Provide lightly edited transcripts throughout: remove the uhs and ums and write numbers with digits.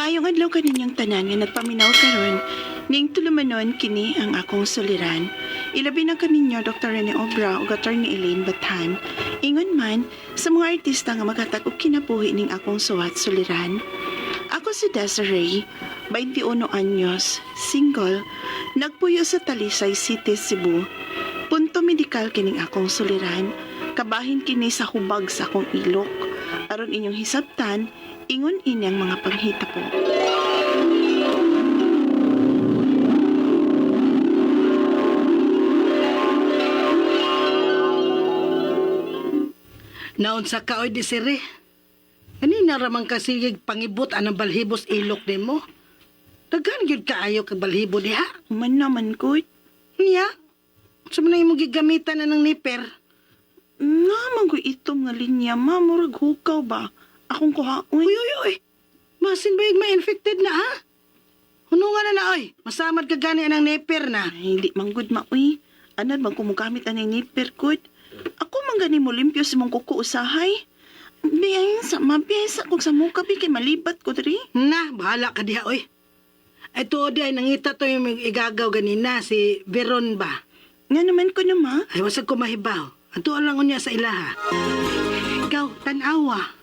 Maayong adlaw kaninyong tanan nga nagpaminaw karon ning tulumanon kini ang akong suliran. Ilabi na kaninyo Dr. Rene Obra ug Attorney Elaine Bathan. Ingon man sa mga artista nga maghatag og kinabuhi ning akong suwat suliran. Ako si Desiree, 21 anyos, single, nagpuyo sa Talisay City, Cebu. Punto medikal kining akong suliran, kabahin kini sa hubag sa akong ilok. Aron inyong hisabtan, ingon ini ang mga panghita po. Naunsa ka oy Desiree? Kanina ramang kasigig pangibot anang balhibos ilok nimo. Daghan gyud kaayo kag balhibo diha. Human naman ko. Niya. Sa man imong gigamitan anang niper? Naman ko itom nga linya, ma, murag hukaw ba? Akong kuhaon. Uy, uy, uy. Masin ba yung ma-infected na ha? Hunungan na na oy. Masamad ka gani anang niper na. Ay, hindi man good ma, uy. Anad man kumugamit anay nipper good. Ako man gani mo limpyo sa mong kuko usahay. Biyahin sa mabiyay sa kung sa muka bi kay malibat ko diri. Na, bahala ka diha oy. Ay tuod ay nangita to yung igagaw ganina si Veron ba? Nga naman ko na ma. Ay wasag ko mahibaw. Antuan lang unya sa ilaha. Ikaw, tanawa.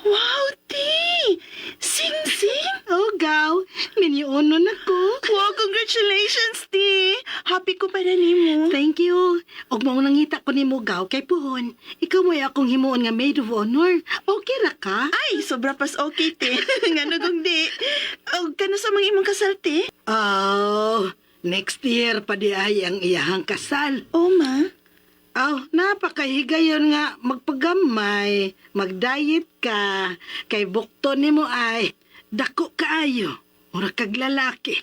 Wow, ti! Sing sing! Oh, gaw. Minyuono na ko. Wow, congratulations, ti! Happy ko para nimo. Thank you. Og mao nangita ko nimo gaw kay puhon. Ikaw mo'y akong himuon nga maid of honor. Okay ra ka? Ay, sobra pas okay, te. Nga nagong di. O, kano sa mga imong kasal, te? Oh, next year pa di ay ang iyahang kasal. Oh, ma. Aw, napakahigayon nga magpagamay, mag-diet ka, kay bukto nimo ay dako kaayo. Mura kag lalaki.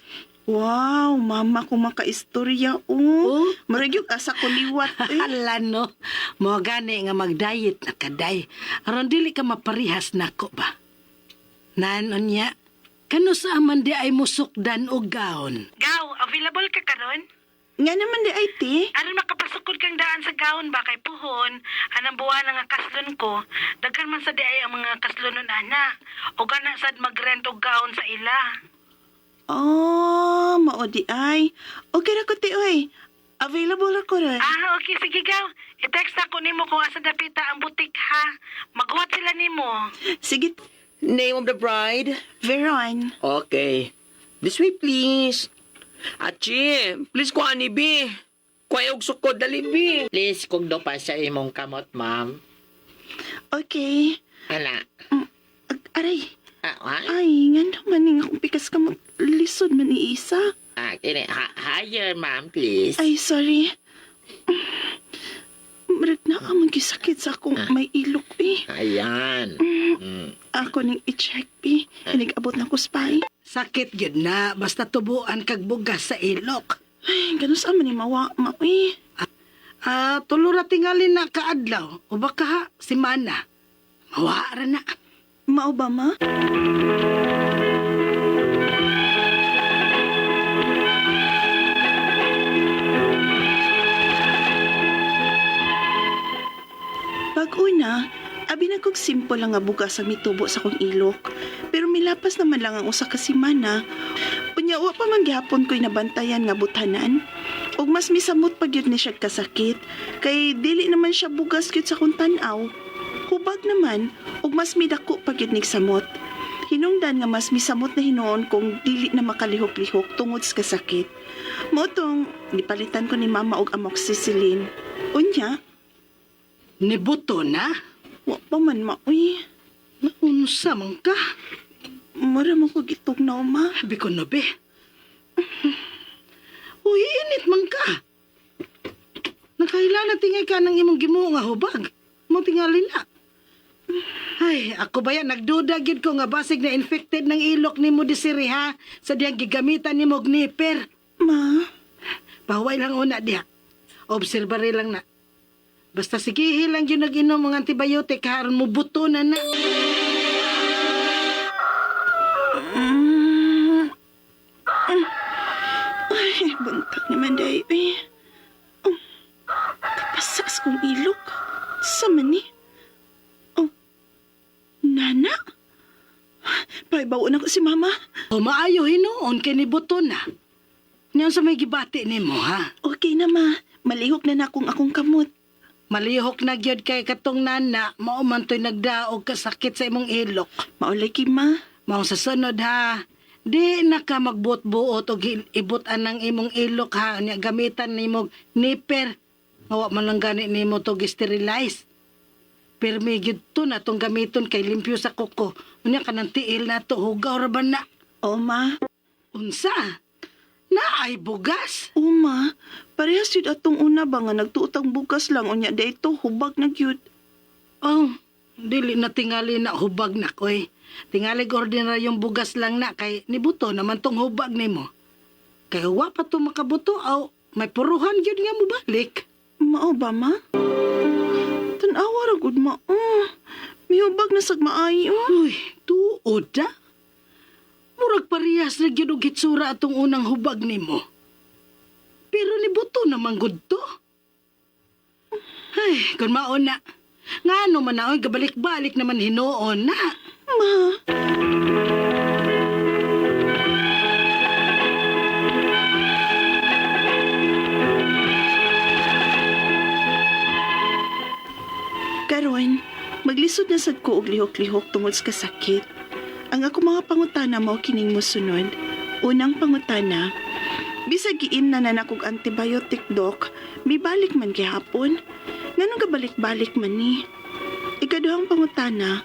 Wow, mama ko makaistorya, oh. Oh. Murag yung asa ko liwat, eh. Hala no, mo gani nga mag-diet na kaday. Aron dili ka maparihas nako ba? Nan unya, kano sa man di ay musukdan og gown? Gaw, available ka karon? Nga naman di ay, te. Aron makapasukod kang daan sa gown ba kay puhon, anang buwan nga kaslon ko, daghan man sa di ay ang mga kaslonon ana. O gana sad magrent og gown sa ila. Oh, mao di ay. Okay ra ko, te, oy. Available ako ron. Ah, okay, sige gaw. I-text ako nimo kung asa dapita ang butik ha. Maghuwat sila nimo. Sige, Name of the bride? Veron. Okay. This way, please. Achi, please kuha ni B. Kuha og sukod, dali B. Please, kung do pa sa imong kamot, ma'am. Okay. Ana. Aray. Ah, ha? Ay, nga naman ning akong pikas ka mo. Lisod man ni isa. Ah, kini, ha, higher, ma'am, please. Ay, sorry. Murag na ka gisakit sa akong may ilok eh. Ayan. Mm. Ako ning i-check eh. Inigabot na ko spy. Sakit gyud na basta tubuan kag bugas sa ilok. Ay, ganun sa man ni mawa ma eh. Ah, tulo ra tingali na kaadlaw o baka ha, simana. Mawa ra na. Mao ba ma? Pag una, abi na kog simple lang nga bugas ang mitubo sa kong ilok. Pero milapas naman lang ang usa ka semana. Unya wa pa man gihapon ko'y nabantayan nga butanan. Ug mas misamot pa gyud ni siya kasakit kay dili naman siya bugas gyud sa kong tan-aw. Hubag naman ug mas midako pa gyud nig samot. Hinungdan nga mas misamot na hinuon kung dili na makalihok-lihok tungod sa kasakit. Mao tong gipalitan ko ni mama og amoxicillin. Unya, Nibuto na. wa pa man maoy. Naunsa man ka. Mura mo ko gitugnaw ma. Sabi ko no be. Uy, init man ka. Nakaila na tingay ka ng imong gimuo nga hubag. Mo tingali na. Ay, ako ba yan? Nagduda gyud ko nga basig na infected ng ilok nimo disiri ha. Sa diyang gigamitan nimo og niper. Ma, Pahuway lang una diha. Obserbare lang na. Basta sige lang yun nag-inom mga antibiotic haron mo buto na na. Mm. Mm. Ay, buntag naman dahil eh. Oh, kapasas kong ilok. Sa man eh. Oh, nana? Pahibaw na ko si mama. O maayo hinuon kay nibuto na. Niyan sa may gibati nimo ha. Okay na, ma. Malihok na na akong akong kamot. Malihok na gyud kay katong nana, mao man to'y nagdaog kasakit sa imong ilok. Maulay ki, ma. Mao sa sunod ha. Di na ka magbuot-buot og ibutan ng imong ilok ha. Nya gamitan nimo nipper. Wa man lang gani nimo to sterilize. Pirmi gyud to na tong gamiton kay limpyo sa kuko. Unya kanang tiil na to hugaw ra ba na? O, ma. Unsa? Na ay bugas. O, ma. Parehas yun atong una ba nga nagtuotang bugas lang unya dito hubag na gyud. Oh, dili na tingali na hubag na koy. Tingali ordinaryong bugas lang na kay nibuto naman tong hubag nimo. Kay wa pa to makabuto aw may puruhan gyud nga mobalik. Mao ba, ma? Tanawa ra gud, ma. Oh, mihubag na sag maayo. Uy, tuod ah. Murag parehas na gyud og hitsura atong unang hubag nimo. Pero nibuto naman gud to. Ay, kun mao na. Ngano man na oy gabalik-balik naman hinuon na. Ma. Karon, maglisod na sad ko og lihok-lihok tungod sa kasakit. Ang ako mga pangutana mao kining mosunod. Unang pangutana, bisag giim na na nakog antibiotic, dok, mibalik man gihapon. Nganong gabalik-balik man ni? Ikaduhang pangutana,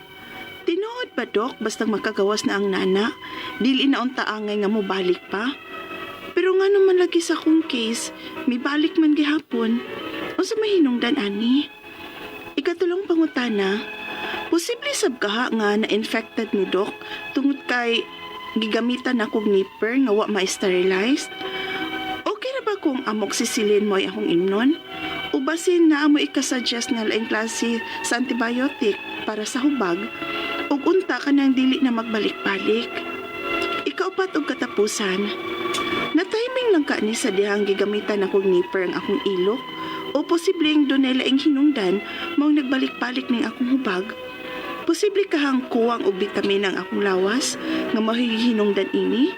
tinuod ba, dok, bastang makagawas na ang nana, dili na unta angay nga mobalik pa? Pero nga naman lagi sa akong case, mibalik man gihapon. Unsa mahinungdan ani? Ikatulong pangutana, posible sab kaha nga na-infected ni dok tungod kay gigamitan akong nipper nga wa ma-sterilized? Okay ra ba kung amoxicillin mo ay akong imnon? O basin na mo ikasuggest nga laing klase sa antibiotic para sa hubag ug unta ka nang dili na magbalik-balik? Ikaupat og katapusan, na-timing lang ka ni sa dihang gigamitan akong nipper ang akong ilok o posibleng dunay laing hinungdan maong nagbalik-balik ning akong hubag. Posible kahang kuwang og bitamin ang akong lawas nga mahihinungdan ini?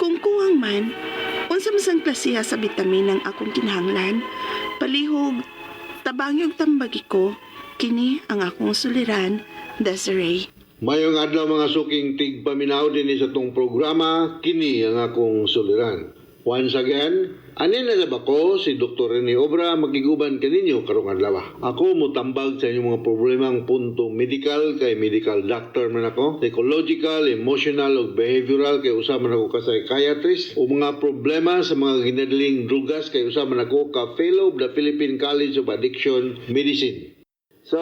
Kung kuwang man, unsa man sang klasiha sa bitamin ang akong kinahanglan? Palihog, tabangi og tambagi ko, kini ang akong suliran, Desiree. Mayong adlaw mga suking tigpaminaw dinhi sa tong programa, kini ang akong suliran. Once again, anin na sab ako si Dr. Rene Obra makiguban kaninyo karong adlaw. Ako motambag sa inyong mga problemang punto medical kay medical doctor man ako, psychological, emotional ug behavioral kay usa man ako ka psychiatrist, o mga problema sa mga ginadaling drugas kay usa man ako ka fellow of the Philippine College of Addiction Medicine. So,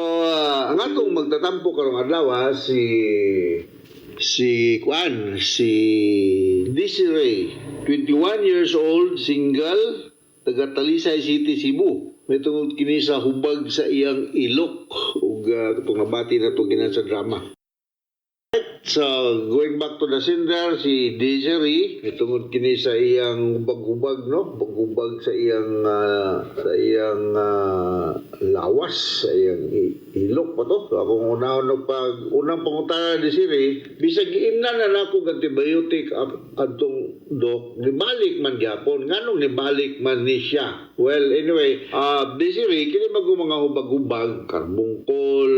ang atong magtatampo karong adlaw si si Kuan, si Desiree, 21 years old, single, taga Talisay City, Cebu. May tungod kini sa hubag sa iyang ilok ug katong nabati na to ginan sa drama. So, going back to the sender, si Desiree, may tungod kini sa iyang hubag-hubag, no? Hubag-hubag sa iyang lawas, sa iyang ilok pa to. So, akong unahon og pag unang pangutana ni Desiree, bisag giimnan na nako og antibiotic adtong dok, nibalik man gyapon. Nganong nibalik man ni siya? Well, anyway, Desiree, kini mag mga hubag-hubag, karbungkol,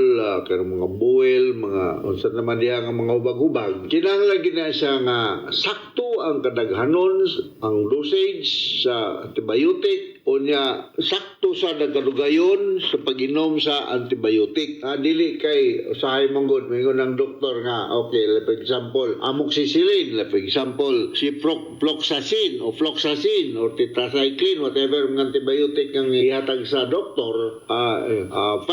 kanang mga buwel, mga unsa naman diha nga mga hubag-hubag. Kinahanglan gid na siya nga sakto ang kadaghanon, ang dosage sa antibiotic, unya sakto sa nagkadugayon sa pag-inom sa antibiotic. Dili kay usahay mong good, mingon ang doktor nga, okay, like for example, amoxicillin, like for example, ciprofloxacin o floxacin or tetracycline, whatever mga antibiotic ang ihatag sa doktor, 500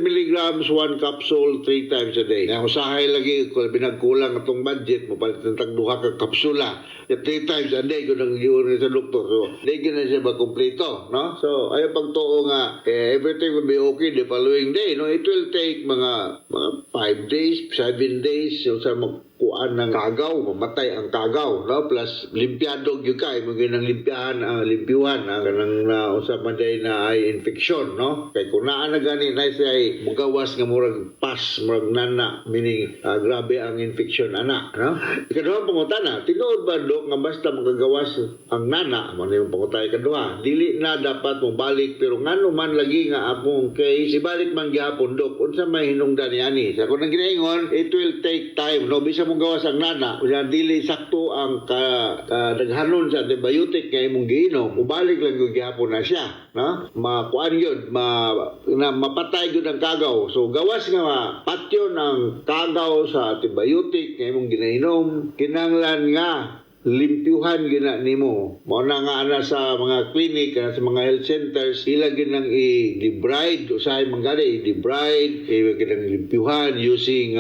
milligrams, one capsule, three times a day. Na usahay lagi, kung binagkulang atong budget, mopalit ng tag duha ka kapsula, three times a day kung ang giunod sa doktor. So, di gyud na siya makumpleto, no? So, ayaw pagtuo nga, eh, everything will be okay the following day, no? It will take mga 5 days, 7 days, yung sa magkuan makuan ng kagaw, mamatay ang kagaw, no? Plus limpyado gyud ka, imo gyud ang limpyahan, ang limpyuhan ang kanang na unsa man day na ay infection, no? Kay kung naa na gani na siya ay mugawas nga murag pas, murag nana, meaning grabe ang infection ana, no? Ikaduhang pangutana, tinuod ba, Dok, nga basta makagawas ang nana, mo na yung pangutana ikaduha, dili na dapat mo balik, pero ngano man lagi nga akong case ibalik man gihapon, Dok, unsa may hinungdan niani? Sa akong nang ginaingon, it will take time, no? Bisa mong gawas ang nana, unya dili sakto ang ka, kadaghanon sa antibiotic nga imong giinom, ubalik lang gyud gihapon na siya, no? Makuan gyud, ma, na mapatay gyud ang kagaw. So gawas nga patyon ang kagaw sa antibiotic nga imong ginainom, kinahanglan nga limpyuhan gina nimo. Mao na nga ana sa mga clinic, ana sa mga health centers, ila ginang i-debride, usahay man gani i-debride, ila ginang limpyuhan using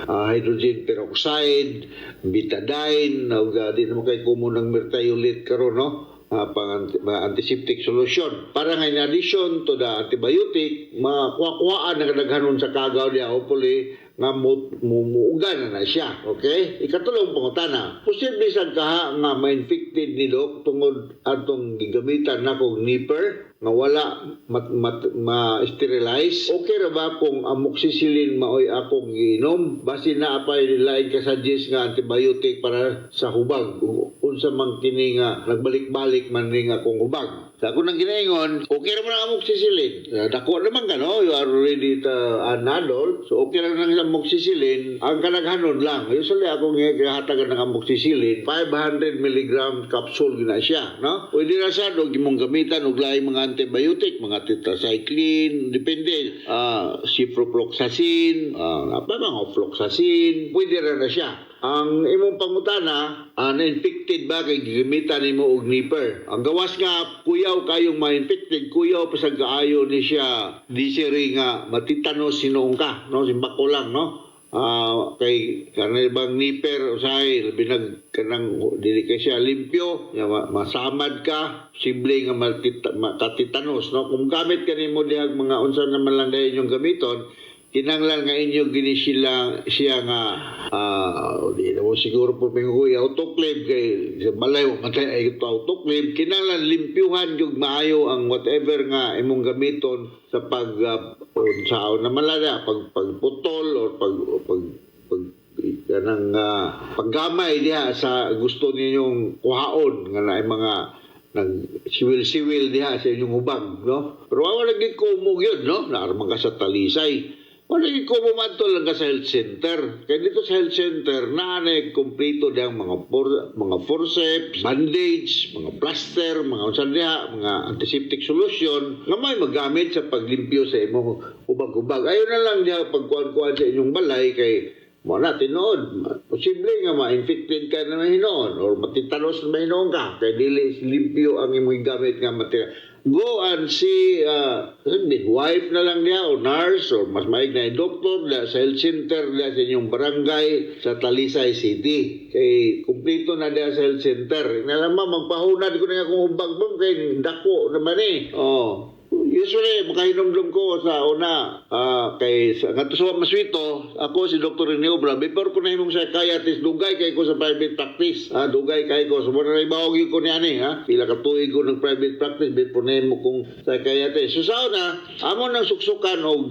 hydrogen peroxide, Betadine, ug di naman kay common ng merthiolate karon, no? Pang mga antiseptic solution. Para nga in addition to the antibiotic, makuha-kuhaan na kadaghanon sa kagaw niya, hopefully, nga mumuugan na na siya. Okay? Ikatulong pangutana, posible sa kaha nga ma-infected ni Doc tungod atong gigamitan na kog nipper nga wala mat, mat, ma-sterilize. Okay ra ba kung amoxicillin maoy akong giinom? Basin na apay lain ka suggest nga antibiotic para sa hubag. Unsa man kini nga nagbalik-balik man ni nga akong hubag. Sa ako nang ginaingon, okay ra man ang amoxicillin. Dako naman ka, no? You are already an adult. So, okay lang nang amoxicillin. Ang kadaghanon lang. Usually, akong gihatagan ng amoxicillin, 500 milligram capsule gina siya, no? Pwede na siya, og imong gamitan, og laing mga antibiotic, mga tetracycline, depende. Ciprofloxacin, apa mga ofloxacin, pwede ra na siya. Ang imong pangutana, na-infected ba kay gigamitan nimo og nipper? Ang gawas nga kuyaw kayong ma-infected, kuyaw pa sa kaayo ni siya disiri nga matitanos sinuong ka, no? Simbako lang, no? Kay kanang ibang nipper usahay labi nag kanang dili kay siya limpyo nga masamad ka, simple nga makatitanos, no? Kung gamit kanimo dihag mga unsa naman lang dayon yung gamiton, kinanglan nga inyo gini sila siya nga di na mo siguro po pinguy autoclave kay sa balay wa man ay ito autoclave. Kinanglan limpyuhan jud maayo ang whatever nga imong gamiton sa pag unsaon naman lang na, pag pagputol or pag pag pag kanang paggamay diha sa gusto ninyong kuhaon nga naay mga nag siwil-siwil diha sa inyong hubag, no? Pero wala lagi kumo yun, no? Naarman ka sa Talisay, wala lagi kumo, madto lang ka sa health center. Kaya dito sa health center, naanay kompleto diyang mga forceps, bandage, mga plaster, mga unsan diha, mga antiseptic solution nga may magamit sa paglimpyo sa imong hubag-hubag. Ayon na lang diha pagkuan-kuan sa inyong balay kay mo na tinuod, posible nga ma-infected ka na mahinoon or matitanos na mahinoon ka kay dili limpyo ang imong gamit nga material. Go and see midwife na lang niya o nurse or mas maig na yung doktor diya sa health center diya sa inyong barangay sa Talisay City. Kay kumpleto na diya sa health center. Nalamang magpahunad ko na nga kung hubag mo kay dako naman eh. Oh. Usually, makahinumdum ko sa una, kay sa ngadto sa Maswito, ako si Dr. Rene Obra, before ko nahimong psychiatrist, dugay kay ko sa private practice. Dugay kay ko. So, muna na ibawag ko niya ni, ha? Pila ka tuig ko ng private practice before nahimo kong psychiatrist. So, sa una, amo nang suksukan og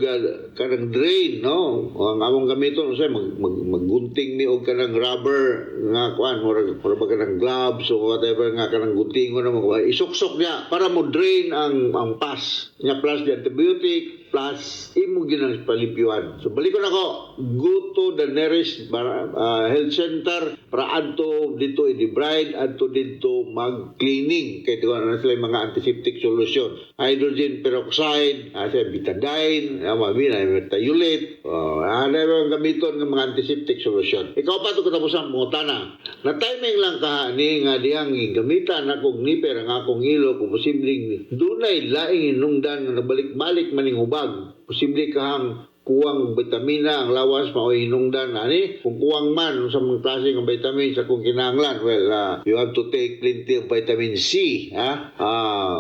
kanang drain, no? Ang among gamiton, usay, maggunting ni og kanang rubber nga kuan, murag ba kanang gloves o whatever nga kanang gunting ko na mo isuksok niya para mo drain ang pus niya plus the antibiotic plus imo ginang palimpyuhan. So balikon ako, go to the nearest health center para adto dito i-debride, adto dito mag-cleaning kay duha na sila yung mga antiseptic solution. Hydrogen peroxide, sa Betadine, mabi na merthiolate, ano ang gamiton ng mga antiseptic solution. Ikaw pa ito katapos ang pangutana. Na timing lang ka ni nga dihang gamitan akong nipper ang akong ilo kung posibleng dunay laing hinungdan nga nabalik-balik maning hubag. Posible kahang Kuwang vitamina ang lawas, mao'y hinungdan ani. Kung kuwang man sa mga klase ng vitamin sa kung kinahanglan, well, you have to take plenty of vitamin C, ha,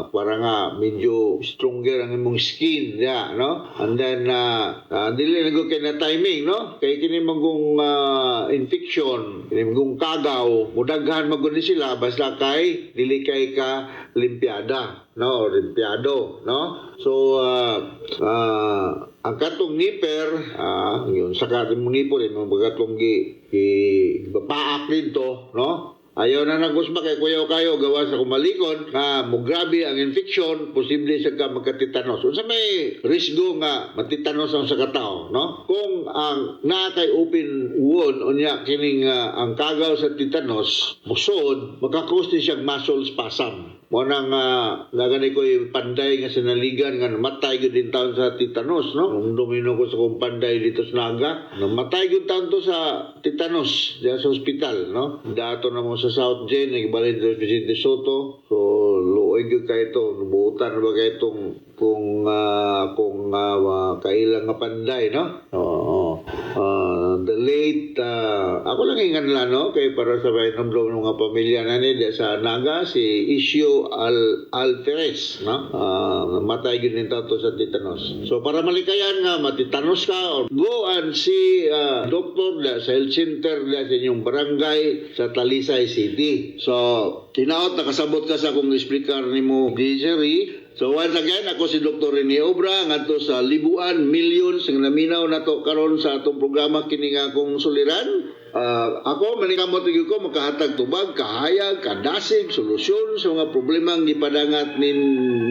para nga medyo stronger ang imong skin ya, no? And then dili na gud kay na timing, no, kay kini manggung infection, kini manggung kagaw, mudaghan man gud ni sila basta kay dili kay ka limpiada, no, limpiado, no? So ang katong nipper, yun sa katong mo nipper, yung mga katong gi bapaak dito, no? Ayaw na nagusma kay kuyaw kayo gawa sa kumalikon nga mugrabe ang infection, posible sa ka magkatitanos. Unsa may risgo nga matitanos ang sa katao, no? Kung ang naa kay open wound, unya kining ang kagaw sa titanos musod, maka-cause ni siyang muscle spasm. Mo nang nagani ko panday nga sinaligan nga namatay gyud din taon sa titanos, no? Nung domino ko sa kong panday dito sa Naga, namatay gyud taon to sa titanos diyan sa ospital, no? Dato na mo sa South Gen, nagbalin sa Vicente Soto. So luoy gyud kay ito, buutan ba kay itong kung kailang nga panday, no? Oo. The late, ako lang ingan lang, no, kay para sa bayan ng mga pamilya na ni sa Naga, si Isyo Alferez, no? Namatay gyud ni tato sa titanos. So para malikayan nga matitanos ka, or go and see doctor da sa health center da sa inyong barangay sa Talisay City. So tinaot nakasabot ka sa akong explicar nimo, Jerry. So once again, ako si Dr. Rene Obra ngadto sa libuan, millions ang naminaw nato karon sa atong programa kini nga akong suliran. Ako manikamot gyud ko makahatag tubag, kahayag, kadasig, solusyon sa mga problemang gipadangat nin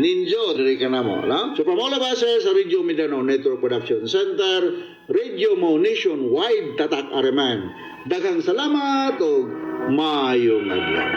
ninyo diri kanamo, no? So from all of us here sa Radio Mindanao Network Production Center, Radio Mo Nationwide, Tatak Areman. Daghang salamat ug maayong adlaw.